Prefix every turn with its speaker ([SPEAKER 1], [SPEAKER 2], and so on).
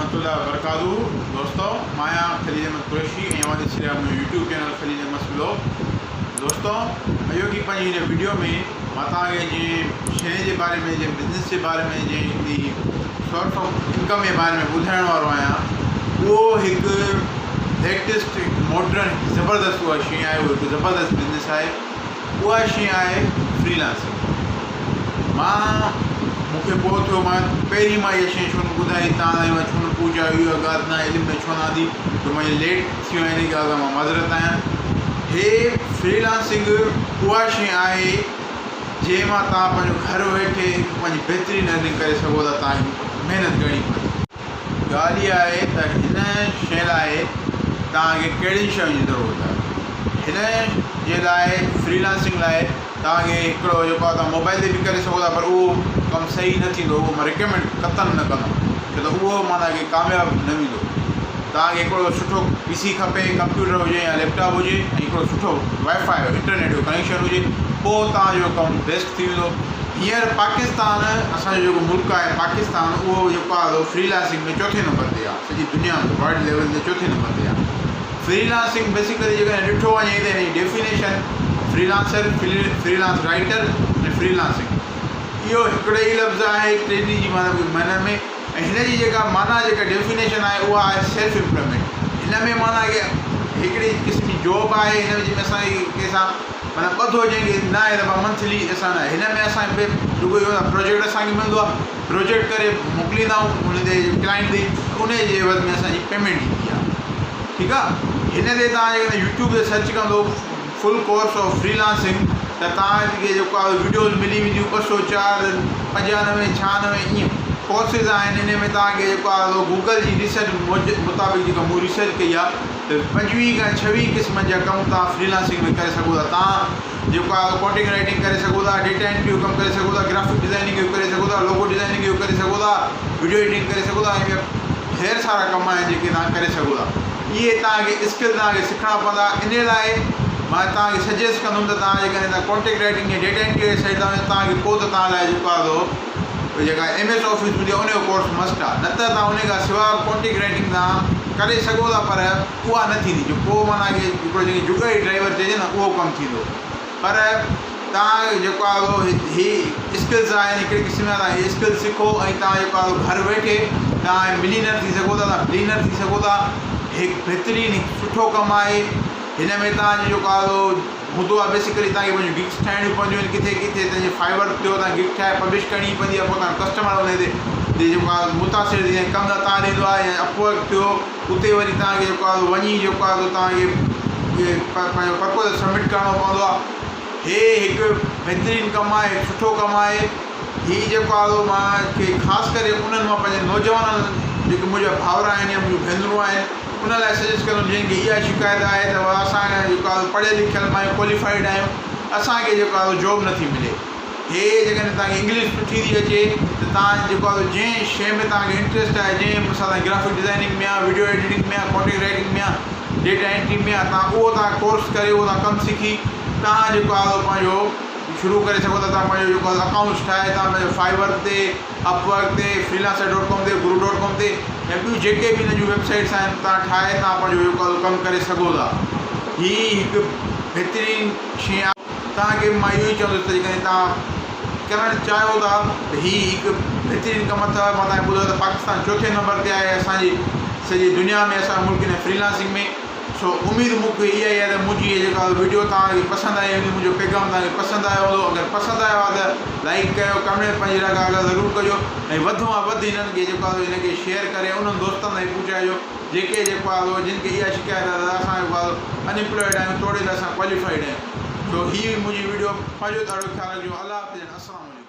[SPEAKER 1] ورحمة الله وبرڪاته دوستو مان آهيان خليل احمد قريشي ۽ اوهان ڏسي رهيا منهنجو YouTube channel Khalil Ahmed blog. دوستو اڄوڪي پنهنجي هن وڊيو ۾ مان توهان کي جنهن شيء جي باري ۾ جنهن بزنس جي باري ۾ جنهن هڪڙي سورس آف انڪم جي باري ۾ ٻڌائڻ وارو آهيان اهو هڪ ليٽيسٽ هڪ ماڊرن هڪ زبردست اها شيء آهي اهو هڪ زبردست بزنس آهي. اها شيء آهي فري لانسنگ. مان مون کي پوء ٿيو مان پهرين مان اها شيء ڇو نه ٻڌائي تان تائين مان ڇو نه پهچايو اها ڳالهه تان علم ۾ ڇو نه آندي جو مان ليٽ ٿي ويو آهيان ان ڳالهه تان مان معذرت آهيان. هي فري لانسنگ اها شيء آهي جنهن مان توهان پنهنجو گهر ويٺي هڪ پنهنجي بهترين ارننگ ڪري سگهو ٿا توهان کي محنت ڪرڻي پوندي. ڳالهه اها آهي ته هن شيء لاء توهان کي ڪهڙين شين جي ضرورت آهي. هن جي لاء فري لانسنگ لاء توهان کي هڪڙو جيڪو آهي توهان موبائل تي به ڪري سگهو ٿا پر اهو ڪم صحيح نه ٿيندو اهو مان ريڪمينڊ قطعن نه ڪندم ڇو ته اهو معنيٰ ڪي ڪامياب نه ويندو. توهان کي هڪڙو سٺو پي سي کپي ڪمپيوٽر هجي يا ليپ ٽاپ هجي ۽ هڪڙو سٺو وائي فائي انٽرنيٽ جو ڪنيڪشن هجي پوء توهان جو ڪم بيسٽ ٿي ويندو. هينئر پاڪستان اسان جو جيڪو ملڪ آهي پاڪستان اهو جيڪو آهي سو فري لانسنگ ۾ چوٿين نمبر تي آهي سڄي دنيا ۾ ورلڊ ليول تي چوٿين نمبر تي آهي. فري لانسنگ بيسيڪلي جيڪڏهن ڏٺو وڃي ته ان جي definition freelancer, freelance writer ۽ freelancing اهو هڪڙو ئي لفظ آهي ٽنهي جي معنيٰ معنيٰ ۾ ۽ هن جي جيڪا معنيٰ جيڪا ڊيفينيشن آهي اها آهي سيلف امپلائمينٽ هن ۾ معنيٰ هڪڙي قسم جي جاب آهي هن ۾ جنهن ۾ اسان کي ڪنهن سان معنيٰ ٻڌو جنهن کي نه آهي ته ڀا منٿلي اسان نه هن ۾ اسان کي رڳو اهو ته پروجيڪٽ اسان کي ملندو آهي پروجيڪٽ ڪري موڪليندا آهيون ان تي ڪلائنٽ تي ان جي عيوض ۾ اسان جي پيمينٽ ايندي آهي ٺيڪ آهي هن تي توهان جيڪڏهن يوٽيوب تي سرچ ڪندو full course of freelancing ته توهان کي جيڪو آهي وڊيوز ملي وينديون 204 95 96 ائين ڪورسز آهن ان ۾ توهان کي جيڪو آهي گوگل جي ريسرچ مطابق جيڪا مون ريسرچ ڪئي آهي ته 25 کان 26 قسمن جا ڪم توهان فري لانسنگ ۾ ڪري سگهو ٿا. توهان جيڪو آهي ڪانٽينٽ رائيٽنگ ڪري سگهو ٿا، ڊيٽا انٽري جو ڪم ڪري سگهو ٿا، گرافڪ ڊزائننگ جو ڪري سگهو ٿا، لوگو ڊزائننگ جو ڪري سگهو ٿا، وڊيو ايڊيٽنگ ڪري سگهو ٿا ۽ ٻيا ڍير سارا ڪم آهن جيڪي توهان ڪري سگهو ٿا. اهي توهان کي اسڪل توهان کي سکڻا پوندا. انهي لاء مان توهان کي سجيسٽ ڪندم ته توهان جيڪڏهن توهان ڪانٽينٽ رائيٽنگ يا ڊيٽا انٽري واري سائيڊ تان وڃو توهان کي پوء ته توهان لاء جيڪو آهي سو جيڪا ايم ايس آفيس هوندي آهي ان جو ڪورس مسٽ آهي نه ته توهان ان کان سواء ڪانٽينٽ رائيٽنگ توهان ڪري سگهو ٿا پر اها نه ٿيندي جو پوء معنيٰ ڪي هڪڙو جيڪي جڳائي ڊرائيور چئجي نه اهو ڪم ٿيندو پر توهان جيڪو آهي سو هي اسڪلز آهن هڪڙي قسم جا توهان هي اسڪل سکو ۽ توهان جيڪو آهي گهر ويٺي توهان ملينر ٿي سگهو ٿا توهان بلينر ٿي سگهو ٿا هڪ بهترين هڪ سٺو ڪم آهي هن ۾ توهان جو جيڪو آهي سو هوندو آهي بيسيڪلي توهان کي پنهنجون گگس ٺاهڻيون پونديون آهن ڪٿي ڪٿي ته جيئن فائيور ٿيو توهان گگ ٺاهي پبلش ڪرڻي پوندي آهي پوء توهان جو ڪسٽمر ان تي جيڪو آهي متاثر ٿي ڪم نه توهان ڏيندو آهي يا اپ ورڪ ٿيو اتي وري توهان کي جيڪو آهي وڃي جيڪو آهي سو توهان کي پنهنجو پرپوزل سبمٽ ڪرڻو پوندو آهي هي هڪ بهترين ڪم آهي هڪ سٺو ڪم آهي هي جيڪو آهي سو مان کي خاص ڪري انهن مان پنهنجي نوجوانن جيڪي منهنجا ڀائر آهن يا منهنجون ڀينرون آهن ان لاء سجيسٽ ڪندم جنهن کي اها شڪايت آهي ته اسان جيڪو آهي پڙهيل لکيل آهيون ڪواليفائيڊ آهيون اسان کي جيڪو آهي جاب نٿي ملي هي جيڪڏهن توهان کي انگلش سٺي ٿي اچي ته توهان جيڪو آهي جنهن شيء ۾ توهان کي انٽريسٽ آهي جنهن مثال گرافڪ ڊزائننگ ۾ آهي وڊيو ايڊيٽنگ ۾ آهي ڪانٽينٽ رائيٽنگ ۾ آهي ڊيٽا انٽري ۾ آهي توهان اهو توهان ڪورس ڪري اهو توهان ڪم سکي توهان جيڪو آهي پنهنجو شروع ڪري سگهو ٿا توهان پنهنجو جيڪو آهي اڪائونٽس ٺاهي توهان پنهنجو فائيور تي اپ ورڪ تي، فري لانسر ڊاٽ ڪام تي، گرو ڊاٽ ڪام تي ۽ ٻيون جيڪي به هن جون ويب سائيٽس آهن تان ٺاهي تان پنهنجو اهو ڪم ڪم ڪري سگهو ٿا. هي هڪ بهترين شيء آهي. توهان کي مان اهو ئي چوندس ته جيڪڏهن توهان ڪرڻ چاهيو ٿا ته هي هڪ بهترين ڪم اٿو. مان توهان کي ٻڌايو ته پاڪستان چوٿين نمبر تي آهي اسان جي سڄي دنيا ۾ اسان جو ملڪ هن فري لانسنگ ۾. سو اميد مون کي اها ئي آهي ته منهنجي هي جيڪا وڊيو توهان کي پسند آئي هوندي منهنجو پيغام توهان کي پسند آيو هوندو اگر پسند آيو آهي ته لائيڪ ڪيو ڪمينٽ پنهنجي راء آگاهه ضرور ڪجو ۽ وڌ مان وڌ هنن کي جيڪو آهي هن کي شيئر ڪري انهن دوستن تائين پهچائجو جيڪي جيڪو آهي جن کي اها شڪايت آهي ته اسان جيڪو آهي ان امپلائيڊ آهيون توڙي ته اسان ڪواليفائيڊ آهيون سو هي هئي منهنجي وڊيو پنهنجو ڏاڍو خيال رکجو الله حافظ السلام عليڪم.